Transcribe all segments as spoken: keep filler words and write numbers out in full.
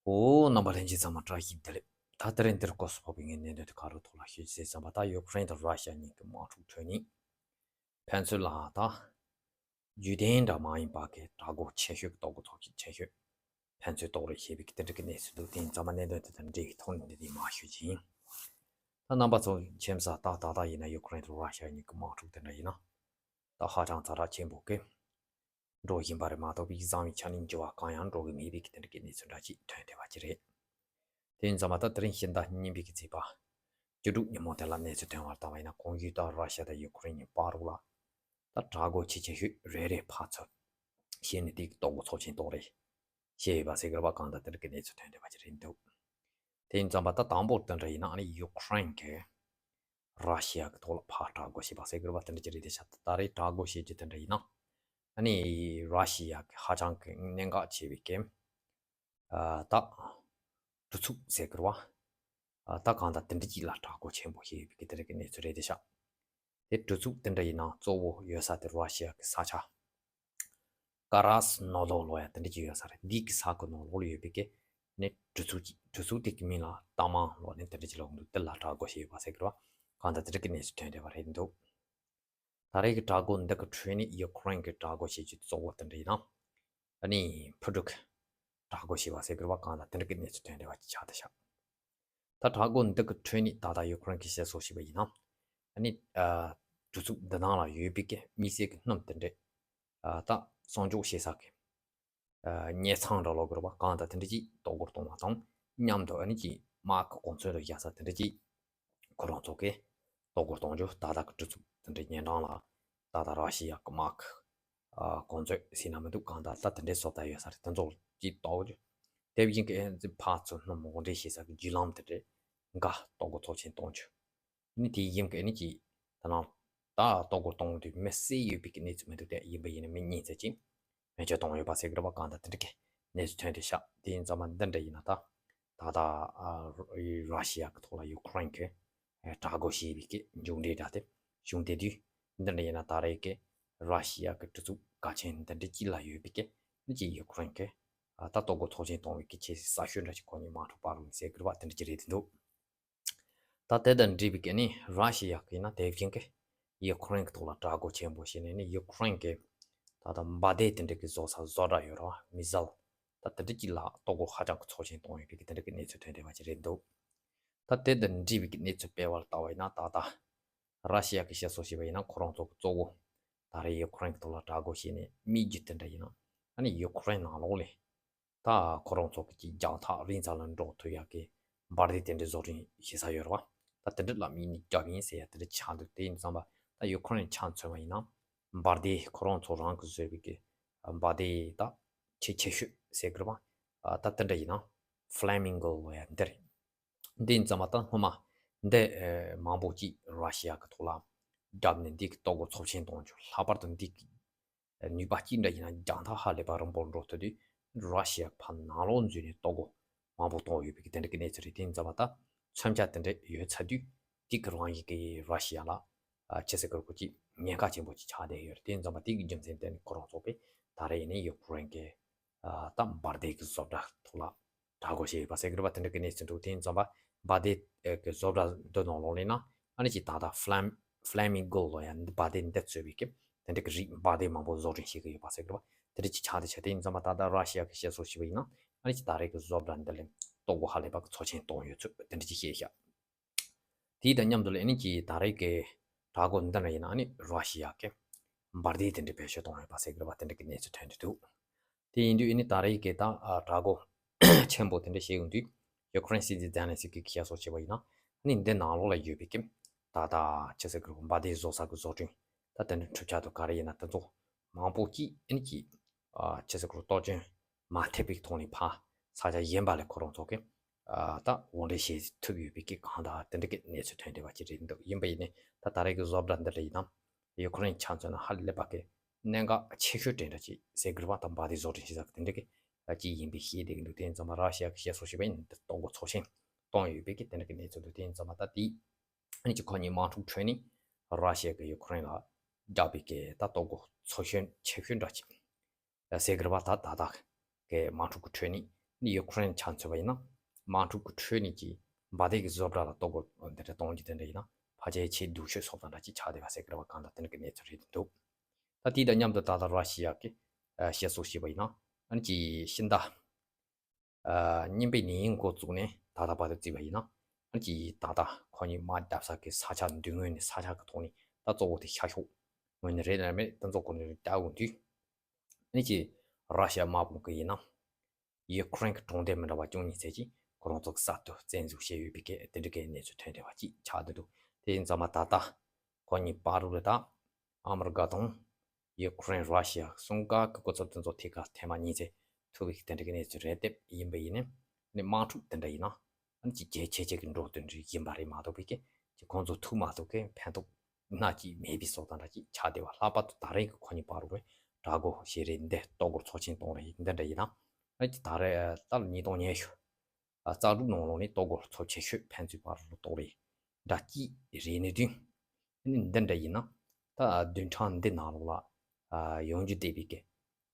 ཨོ། རྣམ་པ་ལྷན་རྒྱས་ཚང་མ་བཀྲ་ཤིས་བདེ་ལེགས། ད་དེ་རིང་འདིར་སྐོར་སུ་ཕོག་པའི་ངའི་གནད་དོན་དེ་ག་རུ་ཐོག་ལ་ཤོད་ཅེས་བསམ་པ། ད་ཡུ་ཀེ་རེན་དང་ར་ཤི་ཡ་གཉིས་ཀྱི་དམག་འཁྲུག་ཁྲོད་ནས་ཕན་ཚུན་ལ་ད་རྒྱུད་ལྡན་འདྲ་མ་ཡིན་པ་གི་དྲག་རྒོལ་ཆེ་ཤོས་ཀྱི་ལྟོ་གོས་ཚོགས་ཆེན་ཆེ་ཤོས་ཕན་ཚུན་རྟོགས་རེས་བྱས་པའི་དེ་འདྲ་གི་གནས་ཚུལ་འདུག་དེ་ཡིན་ཙང་མ་གནད་དོན་དེ་དང་འབྲེལ་བའི་ཐོག་ནས་འདི་དེ་མ་ཞུ་ཅིང་། ད་རྣམ་པ་ཚོ་མཁྱེན་ས་ད་ད་ལྟ་ཡིན་ན་ཡུ་ཀེ་རེན་དང་ར་ཤི་ཡ་གཉིས་ཀྱི་དམག་འཁྲུག་དེ་འདྲ་ཡིན་ན་ད་ཧ་ཅང་ཚ་དྲག་ཆེན་པོ་གི་འགྲོ་བཞིན་པ་རེད་མ་གཏོགས་པའི་བཟང་བའི་ཆ་ནས་འགྱུར་བ་གང་ཡང་འགྲོ་གི་མེད་པའི་གི་དེ་འདྲ་གི་གནས་ཚུལ་འདྲ་ཅིག་ཐོན་བསྡད་པ་ཅིག་རེད། དེ་ཡིན་ཙང་མ་ད་དེ་རིང་ཕྱི་ཟླ་གཉིས་པའི་གི་ཚེས་པ་བཅུ་དྲུག་ཉིན་མོ་དེ་ལ་གནས་ཚུལ་ཐོན་པར་བལྟས་པ་ཡིན་ན། གོང་ཞུས་ལྟར་ར་ཤི་ཡ་དང་ཡུ་ཀེ་རེན་གཉིས་བར་ལ་ད་དྲག་རྒོལ་ཆེ་ཆེ་ཤོས་རེ་རེ་ཕར་ཚུར་བྱས་ནས་དེའི་ལྟོ་གོས་ཚོགས་ཆེན་གཏོང་རེས་བྱས་ཡོད་པ་ཟེར་གི་རེད་པ། གང་ལྟར་དེ་འདྲ་གི་གནས་ཚུལ་ཐོན་བསྡད་པ་ཅིག་རེད་འདུག་དེ་ཡིན་ཙང་མ་ད་དང་པོར་དེ་འདྲ་ཡིན་ན་ཨ་ནི་ཡུ་ཀེ་རེན་གྱིས་ར་ཤི་ཡ་གི་ཐོག་ལ་ཕར་དྲག་རྒོལ་བྱས་པ་ཟེར་གི་རེད་པ། དེ་འདྲ་ཅིག་རེད་དེ་ཤག་ད་རེས་དྲག་རྒོལ་བྱེད་རྒྱུ་དེ་འདྲ་ཡིན་ན་ཨ་ནི་ར་ཤི་ཡ་གི་ཧ་ཅང་གི་གནད་འགག་ཆེ་བའི་གི་ཨ་ད་གྲུ་ཚུགས་ཟེར་གི་རེད་པ། ཨ་ད་གང་ལྟར་དེ་འདྲ་ཅིག་ལ་དྲག་རྒོལ་ཆེན་པོ་བྱས་ཡོད་པའི་གི་དེ་འདྲ་གི་གནས་ཚུལ་རེད་དེ་ཤག་དེ་གྲུ་ཚུགས་དེ་འདྲ་ཡིན་ན་གཙོ་བོ་ཡོད་ས་དེ་ར་ཤི་ཡ་གི་ས་ཆ་ཀ་ར་སི་ནོ་དོར་ལབ་ཡ་དེ་འདྲ་ཅིག་ཡོད་ས་རེད། འདི་གི་ས་གི་ནང་ལོགས་ལ་ཡོད་པའི་གི་ནི་གྲུ་ཚུགས་ཅིག་གྲུ་ཚུགས་དེ་གི་མིང་ལ་ཏ་མ་ལབ་ནས་དེ་འདྲ་ཅིག་ལབ་འདུག་དེ་ལ་དྲག་རྒོལ་བྱས་ཡོད་པ་ཟེར་གི་རེད་པ། གང་ལྟར་དེ་འདྲ་གི་གནས་ཚུལ་ཐོན་བསྡད་པ་རེད་འདུག་ད་རེས་ཀྱི་དྲག་རྒོལ་འདི་གི་ཁྲོད་ནས་ཡུ་ཀེ་རེན་གྱི་དྲག་རྒོལ་བྱེད་རྒྱུ་གཙོ་བོ་དེ་འདྲ་ཡིན་ན། ཨ་ནི་ཕུ་དྲུག་དྲག་རྒོལ་བྱས་པ་ཟེར་གི་རེད་པ། གང་ལྟར་དེ་འདྲ་གི་གནས་ཚུལ་ཐོན་བསྡད་པ་ཅིག་ཆགས་བསྡད་ཤག་ད་དྲག་རྒོལ་འདི་གི་ཁྲོད་ནས་ད་ལྟ་ཡུ་ཀེ་རེན་གྱིས་བཤད་སྲོལ་བྱས་པ་ཡིན་ན། ཨ་ནི་ཨ་གྲུ་ཚུགས་འདི་ནང་ལ་ཡོད་པའི་གི་དམིགས་བསལ་གྱི་སྣུམ་དེ་འདྲས་ཨ་ད་གསོག་འཇོག་བྱེད་ས་གི་ཨ་མྱེ་ཚང་འདྲ་ལབ་དགོས་རེད་པ། གང་ལྟར་དེ་འདྲ་ཅིག་ལྟོ་གོས་གཏོང་བ་དང་མཉམ་དུ་ཨ་ནི་ཅིག་དམག་གི་གོ་མཚོན་དུ་བཞག་ས་དེ་འདྲ་ཅིག་ཁོ་རང་ཚོ་གིས་ལྟོ་གོས་གཏོང་རྒྱུ། ད་ལྟ་གི་གྲུ་ཚུགས་དེ་འདྲའི་ཉེ་འགྲམ་ལ་ད་ལྟ་ར་ཤི་ཡ་གི་དམག་གི་ཨ་གོ་མཚོན་ཟེར་ན་མི་འདུག་གང་ལྟར་ད་དེ་འདྲའི་བཟོ་ལྟ་ཡོད་ས་རེད། དེ་ཚོ་ཅིག་ལྟོ་གོས་རྒྱུ། དེ་བཞིན་གི་ཨེ་ཕར་ཚུར་སྣུམ་དབོར་འདྲེན་བྱེད་ས་གི་བརྒྱུད་ལམ་དེ་འདྲའི་འགའ་ལྟོ་གོས་ཚོགས་ཆེན་གཏོང་རྒྱུ། ནི་དེ་ཡིན་གི་ནི་ཅིག་ད་ནང་ད་ལྟོ་གོས་གཏོང་དུས་མི་བསད་ཡོད་པའི་གི་གནས་ཚུལ་མི་འདུག་དེ་ཡིན་པ་ཡིན་ན་མི་གཉིས་ཙམ་ཅིག་མེ་མཆོད་གཏོང་ཡོད་པ་ཟེར་གི་རེད་པ། གང་ལྟར་དེ་འདྲ་གི་གནས་ཚུལ་ཐོན་བསྡད་ཤག་དེ་ཡིན་ཙང་མ་འདི་འདྲ་ཡིན་ན་ད་ད་ལྟ་ཨ་ར་ཤི་ཡ་གི་ཐོག་ལ་ཡུ་ཀེ་རེན་གི་ཨ་དྲག་རྒོལ་བྱས་པའི་གི་མཇུག་འབྲས་འདྲ་དེ་བྱུང་བསྡད་དུས། འདི་འདྲ་ཡིན་ན་ད་རེས་གི་ར་ཤི་ཡ་གི་གྲུ་ཚུགས་གལ་ཆེན་འདི་འདྲ་གཅིག་ལ་ཡོད་པའི་གི་ནི་ཅིག་ཡུ་ཀེ་རེན་གི་ཨ་ད་ལྟོ་གོས་ཚོགས་ཆེན་གཏོང་བའི་གི་ཆེས་ས་ཤོད་འདྲ་ཅིག་ཁོ་གཉིས་དམག་འཁྲུག་སྤར་རུང་ཟེར་གི་རེད་པ། དེ་འདྲ་ཅིག་རེད་འདུག་ད་དེ་དང་འབྲེལ་བའི་གི་ནི་ར་ཤི་ཡ་གི་ཡིན་ན་དེ་བཞིན་གི་ཡུ་ཀེ་རེན་གི་ཐོག་ལ་དྲག་རྒོལ་ཆེན་པོ་བྱས་ནས་ནི་ཡུ་ཀེ་རེན་གི་ད་ལྟ་འབར་མདེལ་དེ་འདྲ་གི་བཟོ་ས་བཟོ་གྲྭ་ཡོད་རེད་པ། མི་སིལ་ད་དེ་འདྲ་གཅིག་ལ་ལྟོ་གོས་ཧ་ཅང་གི་ཚོགས་ཆེན་གཏོང་ཡོད་པའི་གི་དེ་འདྲ་གི་གནས་ཚུལ་ཐོན་བསྡད་པ་ཅིག་རེད་འདུག་ད་དེ་དང་འབྲེལ་བའི་གི་གནས་ཚུལ་སྤེལ་བར་བལྟས་པ་ཡིན་ན་ད་ལྟ་ར་ཤི་ཡ་གི་བཤད་སྲོལ་བྱས་པ་ཡིན་ན་ཁོ་རང་ཚོ་གི་གཙོ་བོ་ད་རེས་ཡུ་ཀེ་རེན་གི་ཐོག་ལ་དྲག་རྒོལ་བྱས་ནས་དམིགས་རྒྱུ་དེ་འདྲ་ཡིན་ན། ཨ་ནི་ཡུ་ཀེ་རེན་ནང་ལོགས་ལ་ད་ཁོ་རང་ཚོ་གི་ཅིག་རྒྱང་ཐག་རིང་ས་ལ་འགྲོ་ཐུབ་ཡག་གི་འབར་མདེལ་དེ་འདྲ་བཟོ་སྐྲུན་བྱེད་ས་ཡོད་རེད་པ། ད་དེ་འདྲ་ལ་དམིགས་ནས་རྒྱབ་ཡིན་ཟེར་ཡ་དེ་འདྲ་ཆགས་འདུག་དེ་ཡིན་ཙང་པ་ད་ཡུ་ཀེ་རེན་ཆ་མཚོན་པ་ཡིན་ན་འབར་མདེལ་ཁོ་རང་ཚོ་རང་གི་བཟོས་པའི་གི་འབར་མདེལ་ད་ཆེས་ཆེ་ཤོས་ཟེར་གི་རེད་པ། ད་དེ་འདྲ་ཡིན་ན་ཕ་ལེ་མིང་གོ་ལབ་ཡ་འདི་རེད། འདི་ཡིན་ཙང་མ་ད་སྔོན་མ་འདི་ཨ་མང་པོ་ཅིག་ར་ཤི་ཡ་གི་ཐོག་ལ་བརྒྱབ་ནས་འདི་གི་ལྟོ་གོས་ཚོགས་ཆེན་གཏོང་རྒྱུ། ལྷག་པར་དུ་འདི་གི་ནུས་པ་གཅིག་འདྲ་ཡིན་ན་རྒྱང་ཐག་ཧ་ལས་པ་རིང་པོར་འགྲོ་ཐུབ་དུས་ར་ཤི་ཡ་ཕར་ནང་ལོགས་འཛུལ་ནས་ལྟོ་གོས་མང་པོ་གཏོང་ཡོད་པའི་གི་དེ་འདྲ་གི་གནས་ཚུལ་རེད། དེ་ཡིན་ཙང་མ་ད་མཚོན་ཆ་དེ་འདྲ་ཡོད་ཚར་དུས་དེ་གི་རང་བཞིན་གི་ར་ཤི་ཡ་ལ་ཨ་ཆི་ཟེར་དགོས་རེད། ཁོ་ཅིག་ཉེན་ཁ་ཆེན་པོ་ཅིག་ཆགས་བསྡད་ཡོད་རེད། དེ་ཡིན་ཙང་མ་དེ་གི་རྒྱུ་མཚན་བརྟེན་ནས་ཁོ་རང་ཚོ་གི་ད་རེས་ཡིན་ནའི་ཡུ་ཀེ་རེན་གི་ཨ་ད་འབར་མདེལ་གི་བཟོ་གྲྭ་ཐོག་ལ་དྲག་རྒོལ་བྱས་ཡོད་པ་ཟེར་གི་རེད་པ། དེ་འདྲ་གི་གནས་ཚུལ་འདུག་དེ་ཡིན་ཙང་པ་འབར་མདེལ་གི་བཟོ་གྲྭ་འདི་ནང་ལོགས་ལ་ཡིན་ན་ཨ་ནི་ཅིག་ད་ལྟ་ཕ་ལེ་ཕ་ལེ་མིང་གོ་ལབ་ཡ་འདི་འབར་མདེལ་འདི་གཙོས་པའི་གི་དེ་འདྲ་གི་རིགས་འབར་མདེལ་མང་པོ་བཟོ་སྐྲུན་བྱེད་གི་ཡོད་པ་ཟེར་གི་རེད་པ། དེ་འདྲ་ཅིག་ཆགས་བསྡད་ཤག་དེ་ཡིན་ཙང་པ་ད་ལྟ་ར་ཤི་ཡ་གི་བཤད་སྲོལ་བྱས་པ་ཡིན་ན་ཨ་ནི་ཅིག་ད་རེས་གི་བཟོ་གྲྭ་འདི་ལ་ལྟོ་གོས་ཧ་ལས་པ་གི་ཚོགས་ཆེན་གཏོང་ཡོད་ཚུལ་དེ་འདྲ་ཅིག་བཤད་ཤག་དེ་དང་མཉམ་དུ་ལ་ཨ་ནི་ཅིག་ད་རེས་ཀྱི་དྲག་རྒོལ་འདི་འདྲ་ཡིན་ན་ཨ་ནི་ར་ཤི་ཡ་གི་འབར་མདེལ་དེ་འདྲ་བེད་སྤྱོད་གཏོང་ཡོད་པ་ཟེར་གི་རེད་པ། དེ་འདྲ་གི་གནས་ཚུལ་ཐོན་གྱི་འདུག་དེ་ཡིན་དུས་ཨ་ནི་ད་རེས་ཀྱི་ད་ཨ་དྲག་རྒོལ་ཆེན་པོ་དེ་འདྲ་བྱེད་ཡོང་དུས་ཡུ་ཀེ་རེན་སྲིད་འཛིན་ཛེ་ལན་སི་ཀི་གིས་བཤད་སྲོལ་བྱས་པ་ཡིན་ན་ཨ་ནི་འདི་ནང་ལོགས་ལ་ཡོད་པའི་གི་ད་ལྟ་ཆི་ཟེར་དགོས་རེད། འབར་མདེལ་བཟོ་ས་གི་བཟོ་སྐྲུན་ད་དེ་འདྲ་གྲུབ་ཆ་དང་ག་རེ་ཡིན་ན་དེ་ཚོ་མང་པོ་ཅིག་ཨ་ནི་ཅིག་ཨ་ཆི་ཟེར་དགོས་རེད། གཏོར་སྐྱོན་མ་ཐེབས་པའི་ཐོག་ནས་ཕར་ས་ཆ་གཞན་པ་ལ་ཁོ་རང་ཚོ་གི་ཨ་ད་དབོར་འདྲེན་བྱེད་ཐུབ་ཡོད་པའི་གི་གང་ལྟར་དེ་འདྲ་གི་གནས་ཚུལ་ཐོན་བསྡད་པ་ཅིག་རེད་འདུག་ཡིན་པ་ཡིན་ནའི་ད་ད་རེས་ཀྱི་བཟོ་གྲྭ་འདི་འདྲ་ཡིན་ན་ཡུ་ཀེ་རེན་ཆ་མཚོན་ན་ཧ་ལས་པ་གི་གནད་འགག་ཆེ་ཤོས་དེ་འདྲ་ཅིག་ཟེར་དགོས་རེད་པ། ད་འབར་མདེལ་བཟོ་སྐྲུན་བྱེད་ས་གི་དེ་འདྲ་གི་ཅིག་ཡིན་པའི་ཤེས་བསྡད་ཀྱི་འདུག་དེ་ཡིན་ཙང་མ་ར་ཤི་ཡ་གི་བཤད་སྲོལ་བྱས་པ་ཡིན་ན་འདི་ལྟོ་གོས་ཚོགས་ཆེན་གཏོང་ཡོད་པའི་གི་དེ་འདྲ་གི་གནས་ཚུལ་འདུག་དེ་ཡིན་ཙང་མ་ད་དེ་ཨ་ནི་ཅིག་ཁོ་གཉིས་དམག་འཁྲུག་ཁྲོད་ནས་ར་ཤི་ཡ་གི་ཡུ་ཀེ་རེན་ལ་བརྒྱབ་པའི་གི་ད་ལྟོ་གོས་ཚོགས་ཆེན་ཆེ་ཤོས་འདྲ་ཅིག་ཟེར་གི་རེད་པ། ད་ད་ལྟ་གི་དམག་འཁྲུག་གི་ཁྲོད་ནས་ ནི་ཡུ་ཁུ་རེན་ཆ་མཚོན་པ་ཡིན་ན་དམག་འཁྲུག་གི་ཁྲོད་ནས་ཀྱི་འབར་མདེལ་གྱི་བཟོ་གྲྭ་ལ་གཏོར་རྒོལ་འདི་འདྲ་གཏོང་རྒྱུ་དེ་འདྲ་ཡིན་ན་ཕལ་ཆེར་ཆེས་སྡུག་ཤོས་སོགས་དང་འདྲ་ཅིག་ཆགས་བསྡད་པ་ཟེར་གི་རེད་བ། གང་ལྟར་དེ་འདྲ་གི་གནས་ཚུལ་རེད་འདུག་ད་དེ་དང་མཉམ་དུ་ད་ལྟ་ར་ཤི་ཡ་གི་ཨ་བཤད་སྲོལ་བྱས་པ་ཡིན་ན་ཨ་ནི་ཀྱི་ཕྱི་ཟླ་ཨ་གཉིས་པའི་ནས་འགོ་བཙུགས་ནས་ད་ལྟ་བར་དུ་བརྩིས་པ་ཡིན་ན་ཨ་ནི་ཀྱི་ད་ལྟ་ཁོ་གཉིས་དམག་རྒྱབ་ས་གི་ས་ཆ་མདུན་ངོས་ནས་ས་ཆ་གི་ཐོག་ནས་ད་གཙོ་བོ་དེ་ཤར་ཕྱོགས་ངོས་ནས་རེད་ན་མེད་ད་གཙོ་ཁོ་ནས་ལྟ་འོང་དུས་ཨ་ནི་ཀྱི་ར་ཤི་ཡ་དམག་དཔུང་གི་ཡིན་ན། ཡུ་ཁུ་རེན་གྱི་གྲོང་སྡེ་མི་འདྲ་བ་བཅུ་གཉིས་ཙམ་ཅིག་ཁོ་རང་ཚོ་གསར་དུ་བཙན་འཛུལ་བྱས་ཡོད་པའི་སྐད་དེ་འདྲ་གའི་གནས་ཚུལ་ཐོན་བསྡད་པ་ཅིག་ཆགས་བསྡད་འདུག་དེ་ཡིན་ཙང་མ་ད་ལྟ་ཁོ་གཉིས་བར་དུ་ལ་ད་ཨ་མི་རི་ཀ་དང་ཡུ་ཁུ་རེན་ར་ཤི་ཡ་གསུམ་ཀ་གི་སྐུ་ཚབ་དེ་ཚོ་ཐད་ཀར་ཐེངས་མ་གཉིས་ཙམ་ཐུག་པའི་དེ་འདྲ་གའི་གནས་ཚུལ་རེད་དེ་ཡིན་པ་ཡིན་ནའི་དམག་འཁྲུག་དེ་འདྲ་ཡིན་ན་ཨ་ནི་ཅིག་གལ་ཆེ་ཆེ་གི་འགྲོ་དོན་རིགས་ཡིན་པ་རེད་མ་གཏོགས་པའི་སྐད་ཅིག་ཁོང་ཚོ་ཐུག་མ་ཐུག་གི་ཕན་ཐོགས་སྣ་གཅིག་མེད་པའི་སོགས་དང་འདྲ་ཅིག་ཆགས་བསྡད་པ། ལྷག་པར་དུ་ད་རེས་ཀྱི་ཁོ་གཉིས་བར་དུ་དགྲ་འགོག་བྱེད་རེས་འདི་གཏོར་རྒོལ་ཚོགས་ཆེན་གཏོང་རེས་འདི་འདྲ་ཡིན་ན་ཨ་ནི་ད་རེས་ད་ལོ་ཉིས་སྟོང་ཉི་ཤུ་རྩ་དྲུག་ནང་ལོགས་ནས་གཏོར་རྒོལ་ཚབས་ཆེ་ཤོས་ཕན་ཚུན་བར་དུ་གཏོར་རེས་འདྲ་གཅིག་རེད་ནས་བདུན། ཨ་ནི་འདི་འདྲ་ཡིན་ན་ད་བདུན་ཕྲག་འདི་ནང་ལོགས་ལ་ཡོང་རྒྱུ་བསྡད་པའི་སྐད།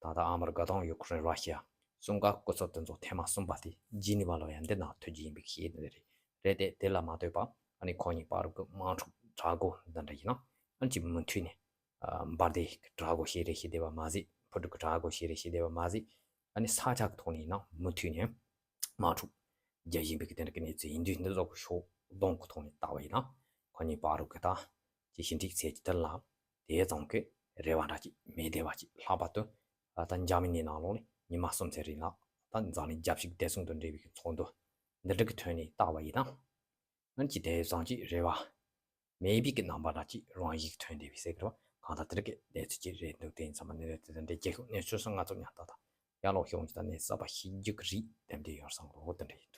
ད་ལྟ་ཨ་མི་རི་ཀ་དང་ཡུ་ཁུ་རེན་ར་ཤི་ཡ་གསུམ་ཀ་སྐུ་ཚབ་དེ་ཚོ་ཐེངས་མ་གསུམ་པ་དེ་ཇི་ནི་ཝ་ལ་ཡང་འདི་ནང་ཐུག་རྒྱུ་ཡིན་པའི་ཤེས་ནི་རེད། རེད་དེ་དེ་ལ་མ་ལྟོས་པ་ཨ་ནི་ཁོ་གཉིས་བར་གྱི་དམག་འཁྲུག་དགྲ་འགོག་འདི་འདྲ་ཡིན་ན་ཨ་ནི་ཅིག་མུ་མཐུད་ནས་འབར་མདེལ་གྱི་དགྲ་འགོག་བྱེད་རེས་བྱེད་བསྡད་པ་མ་ཟད་འཕུར་གྲུ་གི་དགྲ་འགོག་བྱེད་རེས་བྱེད་བསྡད་པ་མ་ཟད་ཨ་ནི་ས་ཆ་གི་ཐོག་ནས་ཡིན་ན་མུ་མཐུད་ནས་དམག་འཁྲུག་རྒྱག་བཞིན་པའི་གི་དེ་འདྲ་གི་གནས་ཚུལ་ཡིན་དུས་འདི་ཚོ་གི་ཕྱོགས་བསྡོམས་ཀྱི་ཐོག་ནས་བལྟ་བ་ཡིན་ན་ཁོ་གཉིས་བར་གྱི་ད་ཅིག་ཞི་འགྲིག་ཚད་ཀྱི་དེ་ལ་དེ་ཙམ་གྱི་རེ་བ་འདྲ་ཅིག་མེད་བསྡད་པ་ཅིག་ལྷག་པར་དུ་ད་འཇར་མ་ནི་ནང་ལོགས་ནས་ཉི་མ་གསུམ་ཙམ་རིང་ལ་ད་འཛམ་གླིང་རྒྱལ་སྤྱིའི་བདེ་སྲུང་དང་འབྲེལ་བའི་གི་ཚོགས་འདུ་འདི་འདྲ་གི་ཐོག་ནས་བལྟ་བ་ཡིན་ན། ཨ་ནི་ཅིག་དེ་ཙམ་ཅིག་རེ་བ་མེད་པའི་གི་རྣམ་པ་འདྲ་ཅིག་རང་བཞིན་གྱིས་ཐོན་བསྡད་པའི་ཟེར་གི་རེད་བ། གང་ལྟར་དེ་འདྲ་གི་གནས་ཚུལ་ཅིག་རེད་འདུག་དེ་ཡིན་ཙང་མ་གནས་ཚུལ་དེ་འདྲ་རྒྱལ་ཁབ་གནས་ཚུལ་སོགས་ང་ཚོ་ཉག་ཏག་ཏག་ཡར་ལོག་ཤོག་ཅིག་ད་གནས་གསར་པ་ཤེས་རྒྱུ་གི་རིགས་དེ་འདྲ་ཡོད་བསམ་གི་རེད། དེ་འདྲ་ཡིན།